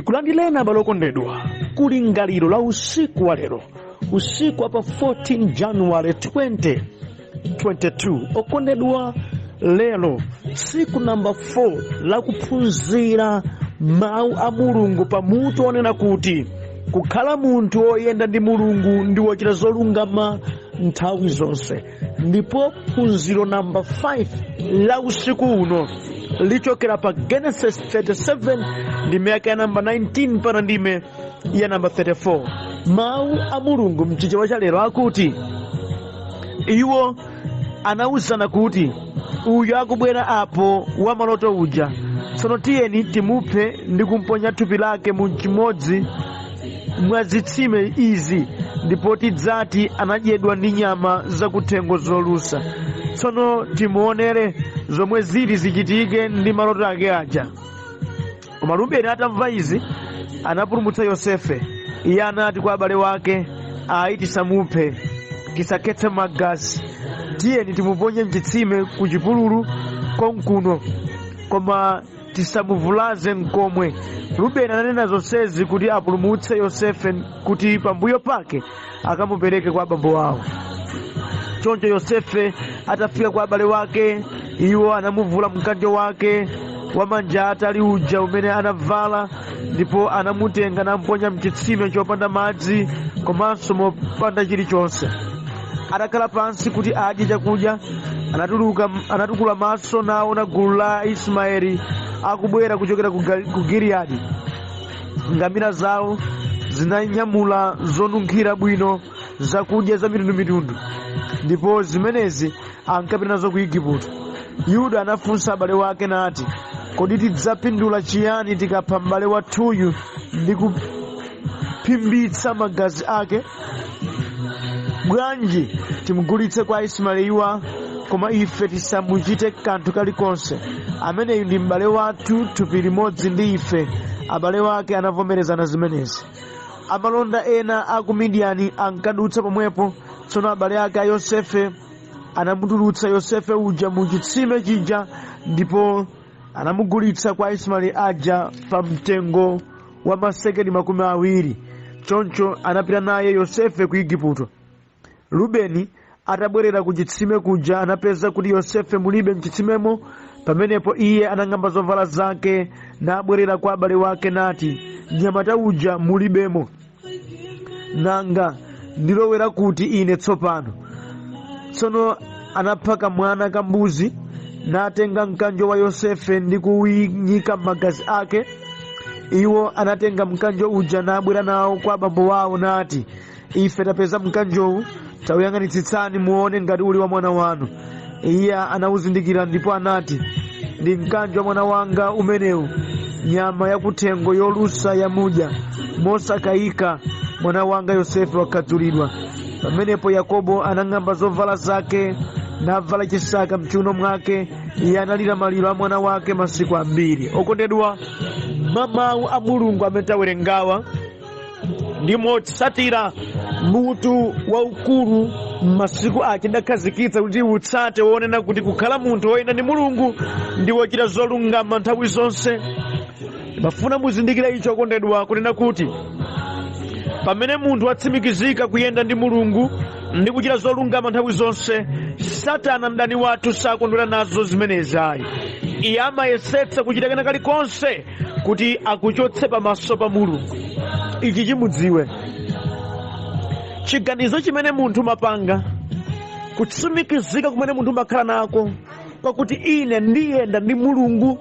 Ndikulandireni abale okondedwa kulingaliro la usiku wa lero, usiku wa pa 14 January 2022. Okondedwa, lero tsiku namba 4 lakuphunzira mawu a Mulungu pamutu onena kuti kukhala munthu woyenda ndi Mulungu ndi wochita zolungama nthawi zonse. Ndipo phunziro namba 5 la usiku uno lichokera pa Genesis 37 ndime yake ya namba 19 mpaka ndime ya namba 34. Mawu a Mulungu mchichewa cha lero akuti, iwo anawuzana kuti, uyu akubwera apo wamaloto uja, tsono tiyeni timuphe ndi kumponya thupi lake mu chimodzi mwa zitsime izi, ndipo tidzati anadyedwa ndi nyama zakuthengo zolusa. Tsono timuonere zomwe zili zichitike ndi maloto ake aja. Koma Rubeni atamva izi anapulumutsa Yosefe. Iye anati kwa abale wake, ayi, tisamuphe, tisakhetse magazi, tiyeni timuponye mchitsime ku chipululu konkuno, koma tisamuvulaze nkomwe. Rubeni ananena zonsezi kuti apulumutse Yosefe, kuti pambuyo pake akamupereke kwa abambo awo. Choncho Yosefe atafika kwa abale wake, iwo anamuvula mkanjo wake wamanja atali uja umene anavala, ndipo anamutenga namponya mchitsime chopanda madzi komanso mopanda chilichonse. Atakhala pansi kuti adye chakudya, anatukula maso naona gulu la Ismaeli akubwera kuchokera ku Giliyadi. Ngamira zawo zinanyamula zonunkhira bwino, zakudya za mitundumitundu, ndipo zimenezi ankapita nazo ku Igupto. Yuda anafunsa abale wake nati, kodi tidzapindula chiyani tikapha m'bale wathuyu ndi kuphimbitsa magazi ake? Bwanji timugulitse kwa Aismaeliwa, koma ife tisamuchite kanthu kalikonse. Ameneyu ndi m'bale wathu, thupi limodzi ndi ife. Abale wake anavomerezana zimenezi. Amalonda ena a ku Midiyani ankadutsa pomwepo. Tsono abale ake a Yosefe anamutulutsa Yosefe uja mu chitsime chija, ndipo anamugulitsa kwa Aismaeli aja pa mtengo wa masekeli 20. Choncho anapita naye Yosefe ku Igupto. Rubeni atabwerera ku chitsime kuja, anapeza kuti Yosefe mulibe mchitsimemo. Pamenepo iye anang'amba zovala zake nabwerera kwa abale wake nati, mnyamata uja mulibemo, nanga ndilowera kuti ine tsopano? Tsono anapha kamwana ka mbuzi, natenga mkanjo wa Yosefe ndi kuwinyika magazi ake. Iwo anatenga mkanjo uja nabwera nawo kwa abambo wawo nati, ife tapeza mkanjowu, tauyang'anitsitsani muone ngati uli wa mwana wanu. Iye anawuzindikira ndipo anati, ndi mkanjo wa mwana wanga umenewu, nyama yakuthengo yolusa yamudya, mosakayika mwana wanga Yosefe wakhadzulidwa. Pamenepo Yakobo anang'amba zovala zake navala chisaka mchiuno mwake. Iye analira maliro a mwana wake masiku ambiri. Okondedwa, mwa mawu a Mulungu amene tawerengawa ndi motsatira mutu waukulu m'masiku ake ndakhazikitsa kuti utsate, wonena kuti kukhala munthu woyenda ndi Mulungu ndi wochita zolungama nthawi zonse. Ndimafuna muzindikire icho, okondedwa, kunena kuti pamene munthu atsimikizika kuyenda ndi Mulungu ndi kuchita zolungama nthawi zonse, Satana mdani wathu sakondwera nazo zimenezi ayi. Iye amayesetsa kuchita kena kalikonse kuti akuchotse pamaso pa Mulungu. Ichi chimudziwe chiganizo chimene munthu umapanga, kutsimikizika kumene munthu umakhala nako kwakuti ine ndiyenda ndi Mulungu,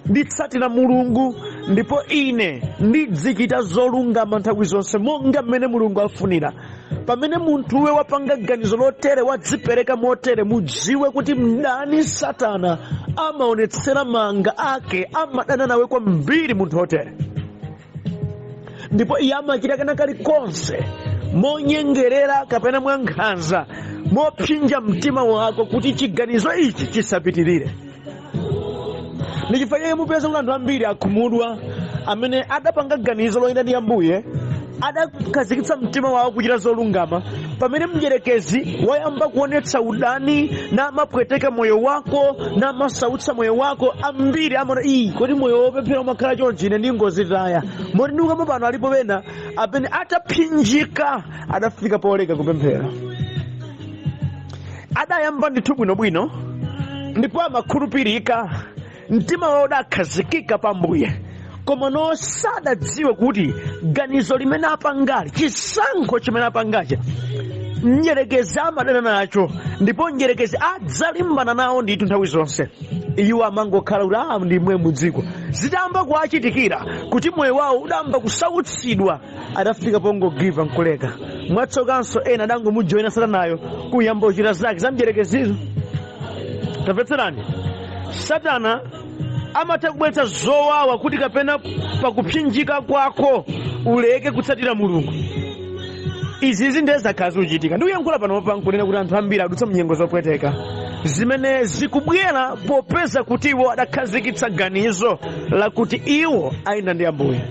nditsatira Mulungu, ndipo ine ndidzichita zolungama nthawi zonse monga mmene Mulungu afunira. Pamene munthuwe wapanga ganizo lotere, wadzipereka motere, mudziwe kuti mdani Satana amaonetsera manga ake, amadana nawe kwambiri munthu otere, ndipo iye amachita kena kalikonse monyengerera kapena mwankhanza, mopsinja mtima wako kuti chiganizo ichi chisapitirire. Ndi chifukwa chake mupeza kuti anthu ambiri akhumudwa amene adapanga ganizo loyenda ndi Ambuye, adakhazikitsa mtima wawo kuchita zolungama, Pamene mdyerekezi wayamba kuonetsa udani namapweteka moyo wako, namasautsa moyo wako, ambiri amaona, "Iyi, kodi moyo wopemphera umakhala chonchi? Ine ndingozitaya." Moti ndikukamba pano alipo pena amene atapsinjika adafika poleka kupemphera. Adayamba ndithu bwinobwino ndipo amakhulupirika, mtima wawo udakhazikika pa Ambuye, koma no sadadziwe kuti ganizo limene apangali, chisankho chimene apangachi, mdyerekezi amadana nacho, ndipo mdyerekezi adzalimbana nawo ndithu nthawi zonse. Iwo amangokhala kuti a ndimwe mudziko. Zitayamba kuwachitikira kuti moyo wawo udamba kusautsidwa, adafika pongogiva nkuleka. Mwatsokanso ena adangomujoyina Satanayo kuyamba kuchita zake za mdyerekezizo. Tamvetserani, Satana amatha kubweretsa zowawa kuti kapena pakupsinjika kwako uleke kutsatira Mulungu. Izizi ndiye zakhala zikuchitika. Ndikuyankhula panopa nkunena kuti anthu ambiri adutsa mnyengo zopweteka zimene zikubwera popeza kuti iwo adakhazikitsa ganizo lakuti iwo ayenda ndi Ambuye.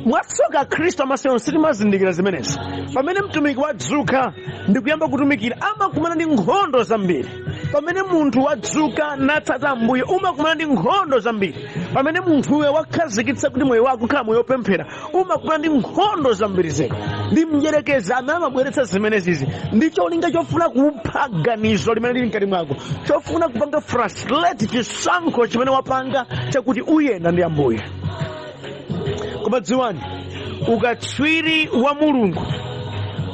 Mwatsoka Khristu amasiku sitimazindikira zimenezi. Pamene mtumiki wadzuka ndi kuyamba kutumikira, amakumana ndi nkhondo zambiri. Pamene munthu wadzuka natsata Ambuye, umakumana ndi nkhondo zambiri. Pamene munthuyo wakhazikitsa kuti moyo wako ukhala moyo wopemphera, umakumana ndi nkhondo zambiri zedi. Ndi mdyerekezi amene amabweretsa zimenezizi ndi cholinga chofuna kupha ganizo limene lili mkati mwako, chofuna kupanga frustrate chisankho chimene wapanga chakuti uyenda ndi Ambuye. Koma dziwani, ukatswiri wa Mulungu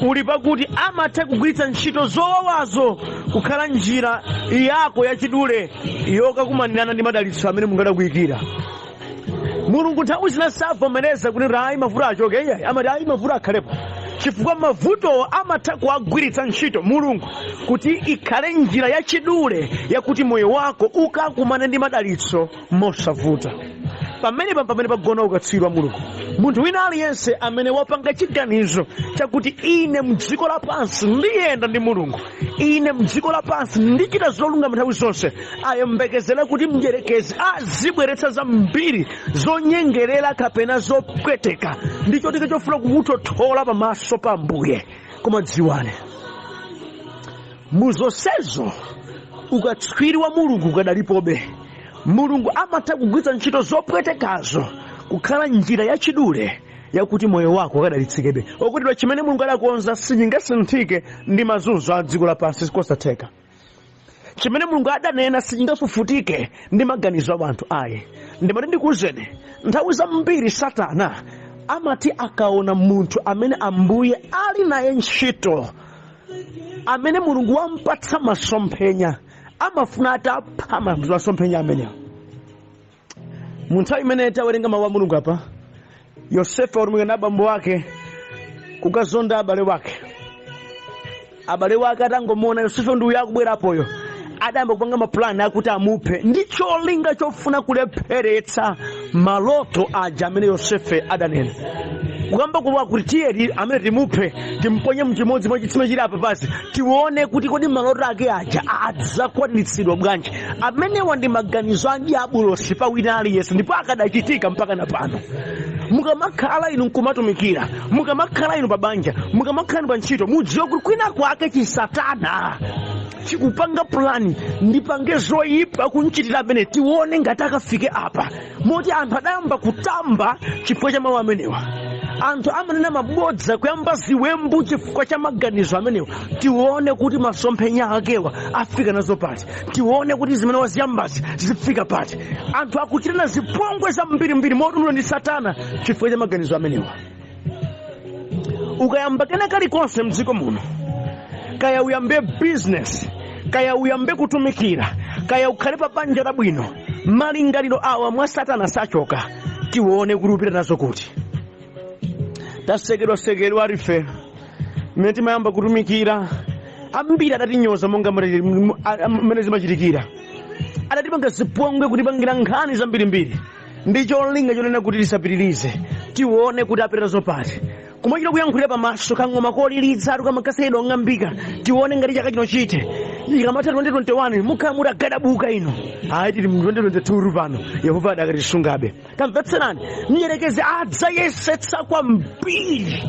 uli pakuti amatha kugwiritsa ntchito zowawazo kukhala njira yako yachidule yokakumanirana ndi madalitso amene Mulungu adakuyikira. Mulungu nthawi zina savomereza kuti ayi, mavuto achoke, iyayi, amati ayi, mavuto akhalepo, chifukwa mavutowo amatha kuwagwiritsa ntchito Mulungu kuti ikhale njira yachidule yakuti moyo wako ukakumane ndi madalitso mosavuta. Pamenepa pamene pagona ukatswiri wa Mulungu. Munthu wina aliyense amene wapanga chiganizo chakuti ine mdziko lapansi ndiyenda ndi Mulungu, ine mdziko lapansi ndichita zolungama nthawi zonse, ayembekezere kuti mdyerekezi azibweretsa zambiri zonyengerera kapena zopweteka ndi cholinga chofuna kumuthothola pamaso pa Ambuye. Koma dziwani, muzonsezo ukatswiri wa Mulungu ukadalipobe. Mulungu amatha kugwiritsa ntchito zopwetekazo kukhala njira yachidule yakuti moyo wako ukadalitsikebe. Okondedwa, chimene Mulungu adakonza sichingasinthike ndi mazunzo a dziko lapansi, kosatheka. Chimene Mulungu adanena sichingafufutike ndi maganizo a anthu, ayi. Ndimati ndikuwuzeni, nthawi zambiri Satana amati akaona munthu amene Ambuye ali naye ntchito, amene Mulungu wampatsa masomphenya, amafuna atapha masomphenya amenewo. Mu nthawi imene tawerenga mawu a Mulungu apa, Yosefe watumika ndi abambo ake kukazonda abale wake. Abale wake atangomuona Yosefe ndi uyo akubwerapoyo, adayamba kupanga mapulani akuti amuphe ndi cholinga chofuna kulepheretsa maloto aja amene Yosefe adanena. Kukamba kuwa kuti tiyeni amene timuphe, timponye mchimodzi mwa chitsime chili apa pasi, tione kuti kodi maloto ake aja adzakwaniritsidwa bwanji. Amenewa ndi maganizo a diabulosi pa wina aliyense, ndipo akadachitika mpaka na pano. Mukamakhala inu nkumatumikira, mukamakhala inu pa banja, mukamakhala inu pa ntchito, mudziwe kuti kwina kwake chisatana chikupanga pulani, ndipange zoyipa kunchitira amene, tione ngati akafike apa. Moti anthu adayamba kutamba chifukwa cha mawu amenewa. Anthu amanena mabodza, kuyamba ziwembu chifukwa cha maganizo amenewa: tione kuti masomphenya akewa afika nazo pati, tione kuti zimene waziyambazi zifika pati. Anthu akuchitana zipongwe zambirimbiri motumidwa ndi Satana chifukwa cha maganizo amenewa. Ukayamba kena kalikonse mdziko muno, kaya uyambe business, kaya uyambe kutumikira, kaya ukhale pa banja labwino, malingaliro awa mwa Satana sachoka: tione kuti upita nazo kuti. Tasekedwasekedwa alife mmene timayamba kutumikira. Ambiri adatinyoza monga mmene zimachitikira, adatipanga zipongwe, kutipangira nkhani zambirimbiri ndi cholinga chonena kuti tisapitirize, tione kuti apita nazo pati. Kumachita kuyankhulira pamaso kang'oma kolilitsa tukamakasekedwa ng'ambika, tione ngati chaka chino chite ikamatha 2021 mukhala mutagadabuka ino. Ayi, tili mu 2022 pano, Yehova adakatisungabe. Tamvetserani, mdyerekezi adzayesetsa kwambiri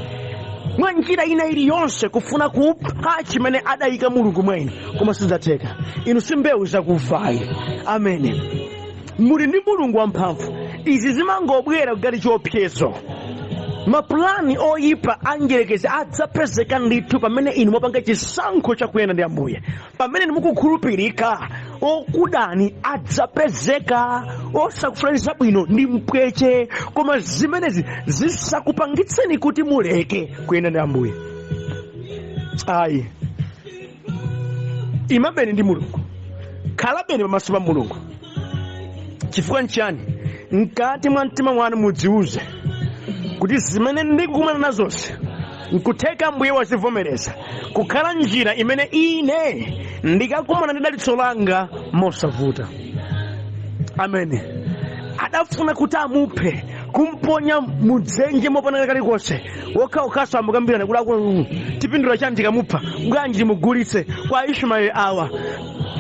Mwa njira ina iliyonse kufuna kupha chimene adayika Mulungu mwa inu, koma sizidzatheka. Inu si mbewu zakufayi. Amene muli ndi Mulungu wamphamvu, izi zimangobwera ngati chiopsezo. Mapulani oyipa a mdierekezi adzapezeka ndithu pamene inu mwapanga chisankho chakuyenda ndi Ambuye. Pamene inu mukukhulupirika, okudani adzapezeka, osakufunani zabwino ndi mpweche. Koma zimenezi zisakupangitseni kuti muleke kuyenda ndi Ambuye, ayi. Imabeni ndi Mulungu, khalabeni pamaso pa Mulungu. Chifukwa nchani? Mkati mwa mtima mwanu mudziuze kuti zimene ndikukumana nazonse nkutheka Ambuye wazivomereza kukhala njira imene ine ndikakumana ndi dalitso langa mosavuta. Amene adafuna kuti amuphe, kumponya mudzenje mopanda kalikonse, wokhaokhaso amukambirana kuti akulu, tipindula chani tikamupha? Bwanji timugulitse kwa Aismaeli awa?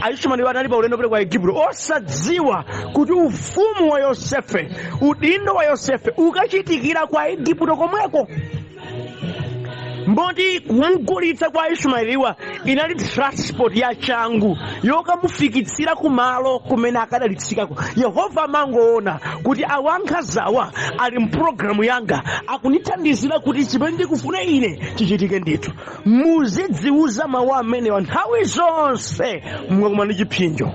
Aismaeli anali pa ulendo kupita kwa Igupto, osadziwa kuti ufumu wa Yosefe, udindo wa Yosefe ukachitikira kwa Igupto komweko. Mboti kumugulitsa kwa Aismaeliwa inali transport ya changu yokamufikitsira kumalo kumene akadalitsikako. Yehova amangoona kuti awankhazawa ali mpulogalamu yanga, akundithandizira kuti chimene ndikufuna ine chichitike ndithu. Muzidziuza mawu amenewa nthawi zonse mukakumana ndi chipsinjo.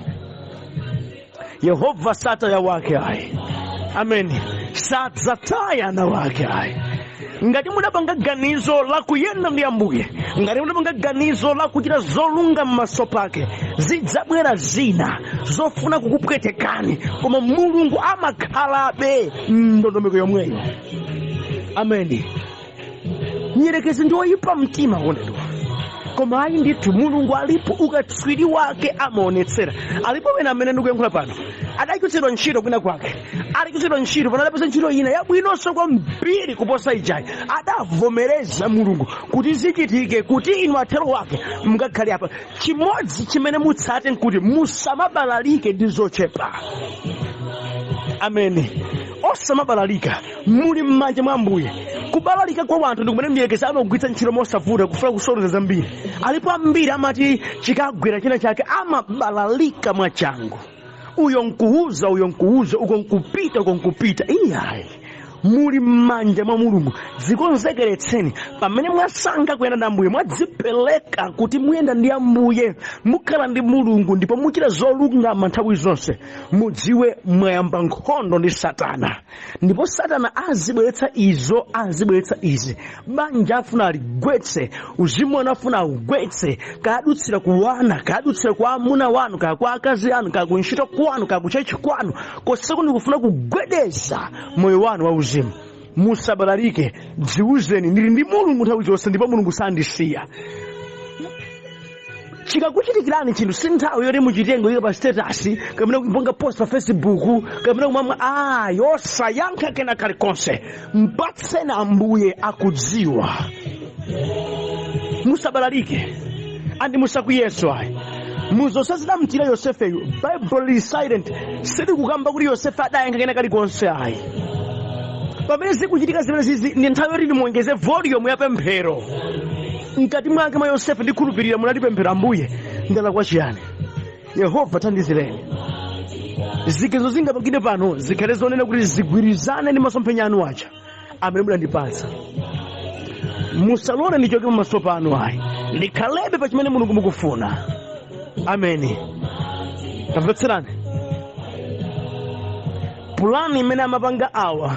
Yehova sataya wake ayi. Ameni. Sadzataya ana wake ayi. Ngati mudapanga ganizo la kuyenda ndi Ambuye, ngati mudapanga ganizo la kuchita zolungama m'maso pake, zidzabwera zina zofuna kukupwetekani, koma Mulungu amakhalabe ndondomeko yomweyo. Ameni. Mdierekezi ndi oyipa mtima kondedwa, koma ayi ndithu, Mulungu alipo, ukatswiri wake amaonetsera. Alipo wena amene ndikuyankhula pano adachotsedwa ntchito kwina kwake, adachotsedwa ntchito pano adapeza ntchito ina yabwinonso kwambiri kuposa ijayi. Adavomereza Mulungu kuti zichitike kuti inu athero wake mukakhale apa. Chimodzi chimene mutsate nkuti musamabalalike ndi zochepa. Ameni. Osamabalalika, muli m'manja mwa Ambuye. Kubalalika kwa wanthu ndi kumene mdierekezi amagwiritsa ntchito mosavuta kufuna kusokoneza zambiri. Alipo ambiri amati chikagwera china chake amabalalika mwachangu, uyo nkuuza, uyo nkuuza, uko nkupita, uko nkupita. Iyayi, muli m'manja mwa Mulungu. Dzikonzekeretseni pamene mwasankha kuyenda ndi Ambuye, mwadzipereka kuti muyenda ndi Ambuye, mukhala ndi Mulungu ndipo muchita zolungama nthawi zonse. Mudziwe mwayamba nkhondo ndi Satana, ndipo Satana azibweretsa izo, azibweretsa izi. Banja afuna aligwetse, uzimu wanu afuna augwetse, kadutsira ku wana, kadutsira kwa amuna wanu, kaya kwa akazi anu, kaya ku ntchito kwanu, kaya ku church kwanu, konseko ndikufuna kugwedeza moyo wanu wauzimu. Musabalalike. Dziwuzeni, ndili ndi Mulungu nthawi zonse ndipo Mulungu sandisiya. Chikakuchitikirani chinthu, si nthawi yoti muchitenge ike pa status kapena kupanga post pa Facebook kapena kumamwa yosayankha kena kalikonse. Mpatseni Ambuye, akudziwa. Musabalalike andi musakwiyeso ayi. Muzonse zidamchitira Yosefeyu, Bible is silent, silikukamba kuti Yosefe adayankha kena kalikonse ayi. Pamene zikuchitika zimene zizi, ndi nthawi yoti timuongeze volume ya pemphero. Mkati mwake mwa Yosefe ndikhulupirira munali pemphero: Ambuye, ndalakwa chiyani? Yehova, thandizireni. Ziganizo zingapangidwe pano zikhale zonena kuti zigwirizane ndi masomphenya anu aja amene mudandipatsa. Musalole ndichoke pamaso panu ayi, ndikhalebe pa chimene Mulungu mukufuna. Ameni. Tamvetserani, pulani imene amapanga awa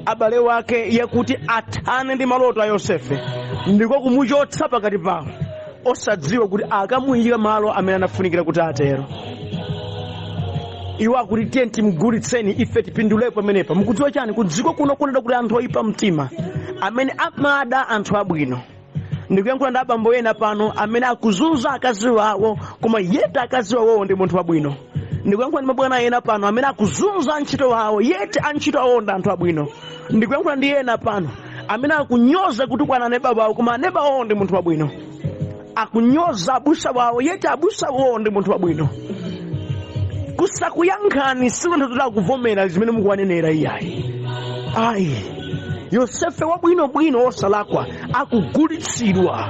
abale wake yakuti athane ndi maloto a Yosefe ndiko kumuchotsa pakati pawo, osadziwa kuti akamuyika malo amene anafunikira kuti atero. Iwo akuti, "Tiye timugulitseni, ife tipindule pamenepa." Mukudziwa chani? Kudziko kuno kunena kuti anthu oyipa mtima amene amada anthu abwino. Ndikuyankhula ndi abambo ena pano amene akuzunza akazi wawo, koma yet akazi wawowo ndi munthu wabwino. Ndikuyankhula ndi mabwana ena pano amene akuzunza antchito wawo, yet antchito awowo ndi anthu abwino. Ndikuyankhula ndi ena pano amene akunyoza kuti kwana aneba wawo, koma aneba wawo ndi munthu wabwino. Akunyoza abusa wawo, yet abusa wawo ndi munthu wabwino. Kusakuyankhani sikunthu kuti akuvomera zimene mukuwanenera, iyayi, ayi. Yosefe wabwinobwino wosalakwa akugulitsidwa,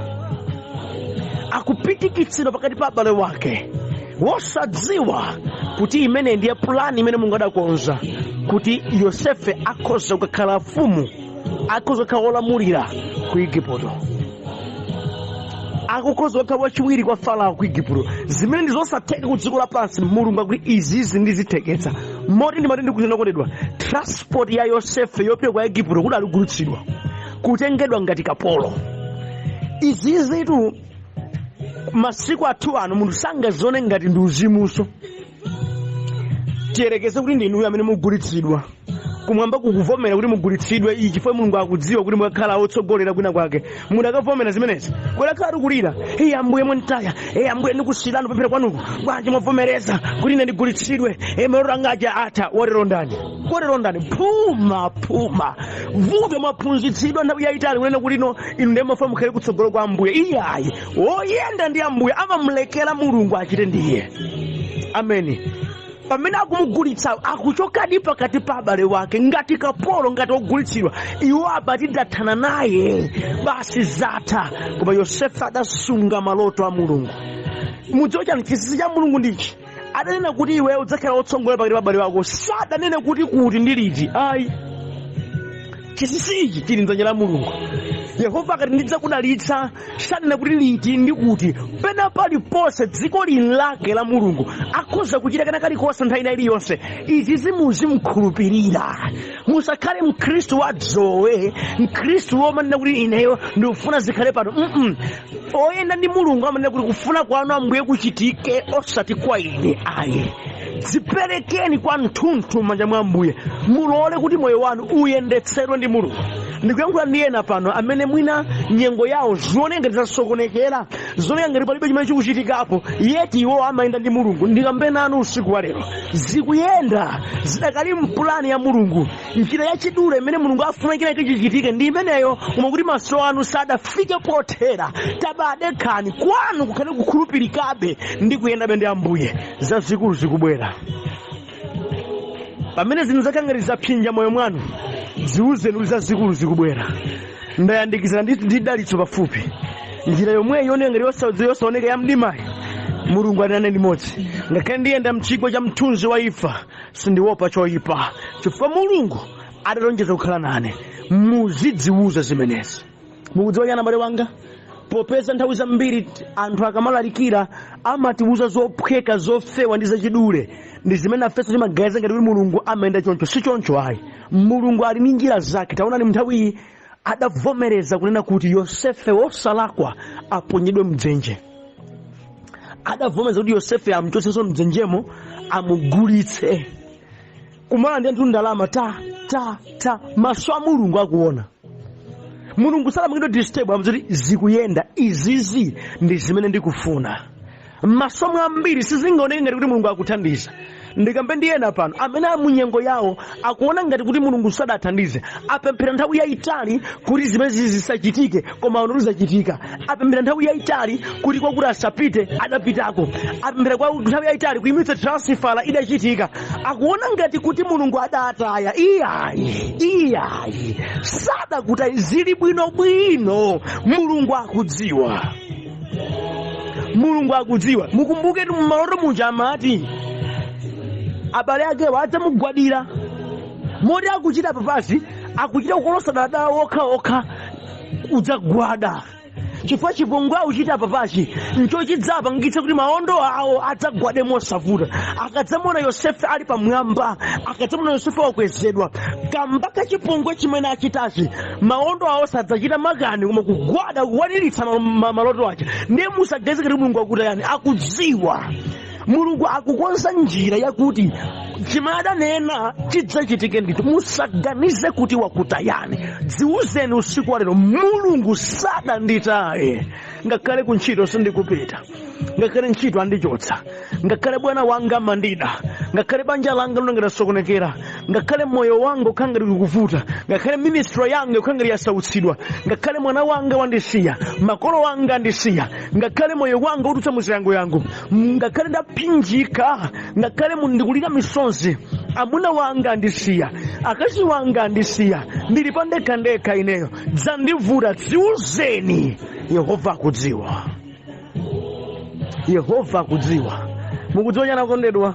akupitikitsidwa pakati pa abale wake, wosadziwa kuti imene ndiye pulani imene Mulungu adakonza kuti Yosefe akhoza kukakhala mfumu, akhoza kukhala wolamulira ku Igupto, akukhoza kukhala wachiwiri kwa Farao ku Igupto, zimene ndi zosatheka ku dziko lapansi. Mulungu akuti izizi ndizitheketsa. Moti ndimati ndikuti, okondedwa, transport ya Yosefe yopita kwa Igupto kuti aligulitsidwa, kutengedwa ngati kapolo. Izizitu masiku athu ano munthu sangazione ngati ndi uzimuso. Tiyerekeze kuti ndinuyo amene mugulitsidwa, kumwamba kukuvomera kuti mugulitsidwe iyi chifukwa Mulungu akudziwa kuti mukakhala otsogolera kwina kwake. Mudakavomera zimenezi? Kudakhala tikulira, "Eyi Ambuye, mwanditaya. Eyi Ambuye, ndikusiyirani kupemphera kwanuku. Bwanji mwavomereza kuti ine ndigulitsidwe? Eyi, maloto anga aja atha." Watero ndani? Watero ndani? Phuma, phuma. Vuto mwaphunzitsidwa nthawi yayitali kunena kuti ino inu ndiye mafuna mukhale kutsogolo kwa Ambuye. Iyayi, woyenda ndi Ambuye amamulekera Mulungu achite ndiye. Ameni. Pamene akumugulitsa, akuchokadi pakati pa abale wake ngati kapolo, ngati wogulitsidwa. Iwo abati ndathana naye basi, zatha. Koma Yosefe adasunga maloto a Mulungu. Mudziwa chani? Chinsinsi cha Mulungu ndichi: adanena kuti iwe udzakhala wotsogolera pakati pa abale wako. Sadanene kuti ndi liti, ayi. Chinsinsi ichi chili mdzanja la Mulungu. Yehova akati ndidzakudalitsa, sanena kuti liti ndi kuti. Pena paliponse dziko lili lake la Mulungu, akhoza kuchita kena kalikonse nthawi ina iliyonse. Izi zimuzimkhulupirira. Musakhale mkhristu wa dzowe, mkhristu womanena kuti ineyo ndikufuna zikhale pano. Oyenda ndi Mulungu amanena kuti kufuna kwanu Ambuye kuchitike, osati kwa ine ayi. Dziperekeni kwa mthunthu m'manja mwa Ambuye, mulole kuti moyo wanu uyendetsedwe ndi Mulungu. Ndikuyankhula ndi ena pano amene mwina nyengo yawo zioneka ngati zasokonekera, zioneka ngati palibe chimene chikuchitikapo, yet iwo amayenda ndi Mulungu. Ndikambe nanu usiku wa lero, zikuyenda, zidakali mpulani ya Mulungu. Njira yachidule imene Mulungu afuna china chichitike ndi imeneyo, koma kuti maso anu sadafike pothera. Tabadekhani, kwanu kukhale kukhulupirikabe ndi kuyendabe ndi Ambuye. Zazikulu zikubwera. Pamene zinthu zakhala ngati zapsinja moyo mwanu, ziwuzeni kuti zazikulu zikubwera, ndayandikizana ndi dalitso pafupi. Njira yomweyo yoneka ngati yosaoneka ya mdimayi, Mulungu ali nane limodzi. Ngakhale ndiyenda mchigwa cha mthunzi wa imfa, sindiopa choyipa, chifukwa Mulungu adalonjeza kukhala nane. Muzidziwuza zimenezi. Mukudziwa chani, abale wanga? Popeza nthawi zambiri anthu akamalalikira amatiwuza zophweka, zofewa ndi zachidule, ndi zimene afenso timaganiza ngati kuti Mulungu amayenda choncho. Si choncho ayi, Mulungu ali ndi njira zake. Taonani, nthawi iyi adavomereza kunena kuti Yosefe wosalakwa aponyedwe mdzenje. Adavomereza kuti Yosefe amchotsenso mdzenjemo, amugulitse, kumala ndi anthu ndalama ta ta ta. Maso a Mulungu akuona. Mulungu salamangidwa disturb, amazoti zikuyenda, izizi ndi zimene ndikufuna. M'maso mwa ambiri sizingaoneke ngati kuti Mulungu akuthandiza. Ndikambe ndi ena pano amene amunyengo yawo akuona ngati kuti Mulungu sadathandize. Apemphera nthawi yayitali kuti zimene zisachitike, koma ono zachitika. Apemphera nthawi yayitali kuti kwakuti asapite, adapitako. Apemphera kwa nthawi yayitali kuyimitsa transfer, idachitika. Akuona ngati kuti Mulungu adataya. Iyayi, iyayi, sadakutayi, zili bwinobwino. Mulungu akudziwa, Mulungu akudziwa. Mukumbuke mmaloto muja amati abale akewo adzamugwadira, moti akuchita papasi, akuchita kukolosa daladala okha okha udzagwada, chifukwa chipongwe akuchita papachi nchochidzapangitsa kuti maondo awo adzagwade mosavuta akadzamuona Yosefe ali pamwamba, akadzamuona Yosefe wakwezedwa. Kamba kachipongwe chimene achitachi, maondo awo sadzachita makani koma kugwada kukwaniritsa maloto aja. Ndiye musaganize kuti Mulungu akutayani. Akudziwa, Mulungu akukonza njira yakuti chimene adanena chidzachitike ndithu. Musaganize kuti wakutayani. Dziwuzeni usiku wa lero, "Mulungu sadanditaye. Ngakhale kuntchito sindikupita, ngakhale ntchito andichotsa, ngakhale bwana wanga amandida, ngakhale banja langa longa lasokonekera, ngakhale moyo wanga ukhala ngati ukuvuta, ngakhale ministry yanga ukhala ngati yasautsidwa, ngakhale mwana wanga wandisiya, makolo wanga andisiya, ngakhale moyo wanga udutsa muziyangoyango, ngakhale ndaphinjika, ngakhale ndikulira misonzi, Amuna wanga andisiya, akazi wanga andisiya, ndili pa ndekhandekha ineyo, dzandivuta. Dziuzeni, Yehova akudziwa, Yehova akudziwa. Mukudziwa chani, akondedwa?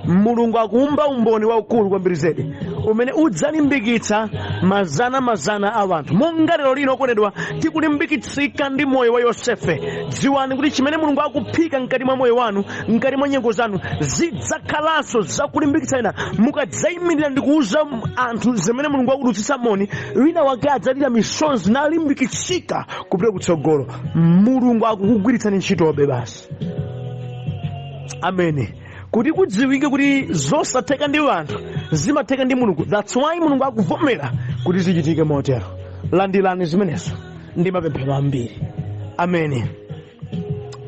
Mulungu akuumba umboni waukulu kwambiri zedi umene udzalimbikitsa mazana mazana a anthu, monga lero lino, okondedwa, tikulimbikitsika ndi moyo wa Yosefe. Dziwani kuti chimene Mulungu akuphika mkati mwa moyo wanu, mkati mwa nyengo zanu, zidzakhalanso zakulimbikitsa ena. Mukadzayimirira ndi kuuza anthu zimene Mulungu akudutsitsa moni, wina wake adzalira misonzi nalimbikitsika kupita kutsogolo. Mulungu akukugwiritsani ntchitobe basi. Amene kuti kudziwike kuti zosatheka ndi anthu zimatheka ndi Mulungu. That's why Mulungu akuvomera kuti zichitike motero. Landirani zimenezo ndi mapemphero ambiri. Amene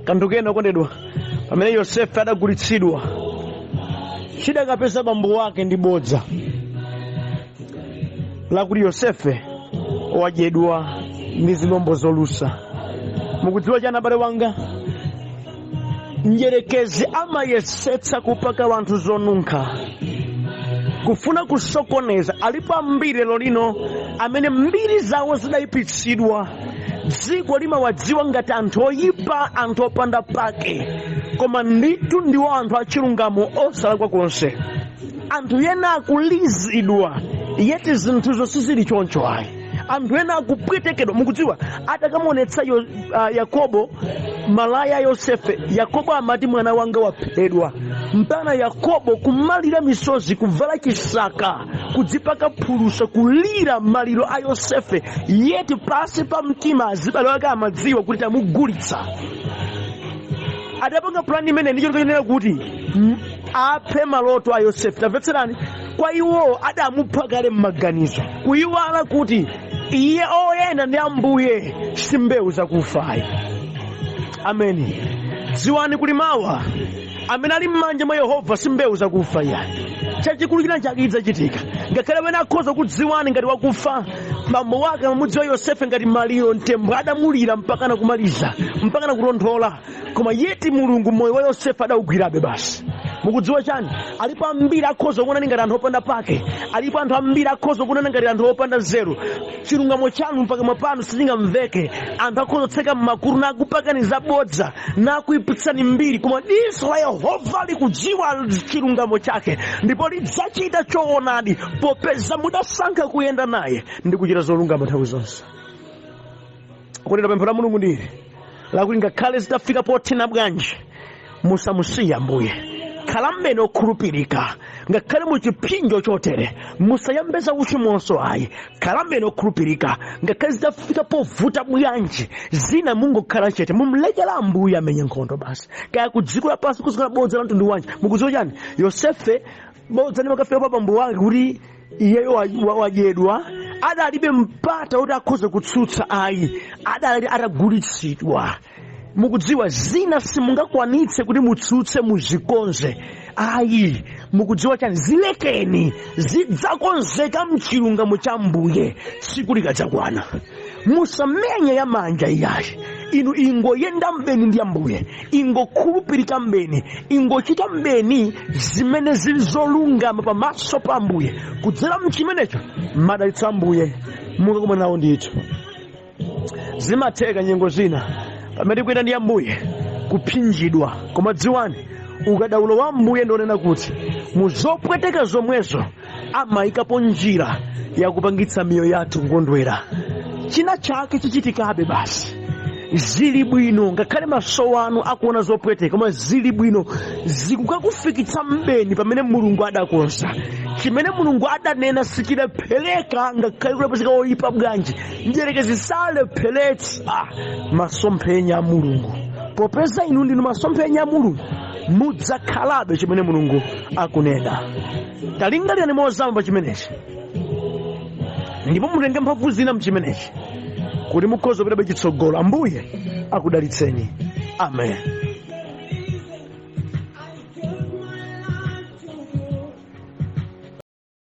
kanthu kena, okondedwa, pamene Yosefe adagulitsidwa, chidakapeza bambo wake ndi bodza lakuti Yosefe wadyedwa ndi zilombo zolusa. Mukudziwa chani, abale wanga? Mdyerekezi amayesetsa kupaka wanthu zonunkha, kufuna kusokoneza. Alipo ambiri lero lino amene mbiri zawo zidayipitsidwa, dziko limawadziwa ngati anthu oyipa, anthu opanda pake, koma ndithu ndiwo anthu achilungamo osalakwa konse. Anthu ena akulizidwa, yet zinthuzo sizili choncho ayi. Anthu ena akupwetekedwa. Mukudziwa, atakamuonetsa Yakobo malaya a Yosefe, Yakobo amati, "Mwana wanga waphedwa." Mpaka Yakobo kumalira misozi, kuvala chisaka, kudzipaka phulusa, kulira maliro a Yosefe, yet pasi pa mtima azibale wake amadziwa kuti tamugulitsa. Adapanga pulani imene ndicho chonena kuti aphe maloto a Yosefe. Tamvetserani, kwa iwo adamupha kale m'maganizo, kuyiwala kuti iye oyenda ndi Ambuye si mbewu zakufayi. Ameni. Dziwani kuli mawa, amene ali m'manja mwa Yehova si mbewu zakufa iyayi. Chachikulu china chake chidzachitika, ngakhale amene akhoza kudziwani ngati wakufa. Bambo wake amamudziwa Yosefe ngati maliro, mtembo adamulira mpakana kumaliza, mpakana kutonthola, koma yet Mulungu moyo wa Yosefe adawugwirabe basi. Mukudziwa chani? Alipo ambiri akhoza kuonani ngati anthu opanda pake, alipo anthu ambiri akhoza kuonani ngati anthu opanda nzeru. Chilungamo chanu pakamwa panu sichingamveke. Anthu akhoza kutseka mmakutu nakupakani zabodza, nakuipitsani mbiri, koma diso la Yehova likudziwa chilungamo chake ndipo lidzachita choonadi, popeza mudasankha kuyenda naye ndi kuchita zolungama nthawi zonse. Kotero pempho la Mulungu ndili lakuti ngakhale zitafika pothina bwanji, musamusiya Ambuye. Khala mmene okhulupirika ngakhale mu chipsinjo chotere. Musayambe za uchimonso ayi. Khala mmene okhulupirika ngakhale zitafika povuta bwanji. Zina mungokhala chete, mumlekera Ambuye amenye nkhondo basi. Kaya ku dziko lapansi kuzikhala bodza la mtundu wanji. Mukudziwa chani? Yosefe bodza limakafika pa bambo wake kuti iyeyo wadyedwa, adalibe mpata woti akhoza kutsutsa ayi, adali atagulitsidwa. Mukudziwa, zina simungakwanitse kuti mutsutse, muzikonze ayi. Mukudziwa chani? Zilekeni, zidzakonzeka mchilungamo cha Mbuye tsiku likadzakwana. Musamenye ya manja iyayi. Inu ingoyenda mbeni ndi Ambuye, ingokhulupirika mbeni, ingochita mbeni zimene zili zolungama pamaso pa Ambuye. Kudzera mchimenecho madalitso Ambuye mukakumana nawo ndithu. Zimatheka nyengo zina pamene tikuyenda ndi Ambuye kupsinjidwa, koma dziwani ukadaulo wa Ambuye ndionena kuti muzopweteka zomwezo amayikapo njira yakupangitsa miyoyo yathu kukondwera. China chake chichitikabe basi. Zili bwino ngakhale maso anu akuona zopweteka, koma zili bwino, zikukakufikitsa mbeni pamene Mulungu adakonza. Chimene Mulungu adanena sichilephereka, ngakhale kulepezeka oyipa bwanji. Mdierekezi salepheretsa masomphenya a Mulungu. Popeza inu ndinu masomphenya a Mulungu, mudzakhalabe chimene Mulungu akunena. Talingalirani mozama pa chimenechi ndipo mutenge mphamvu zina mchimenechi kuti mukhoza kupitabe chitsogolo. Ambuye akudalitseni. Amen.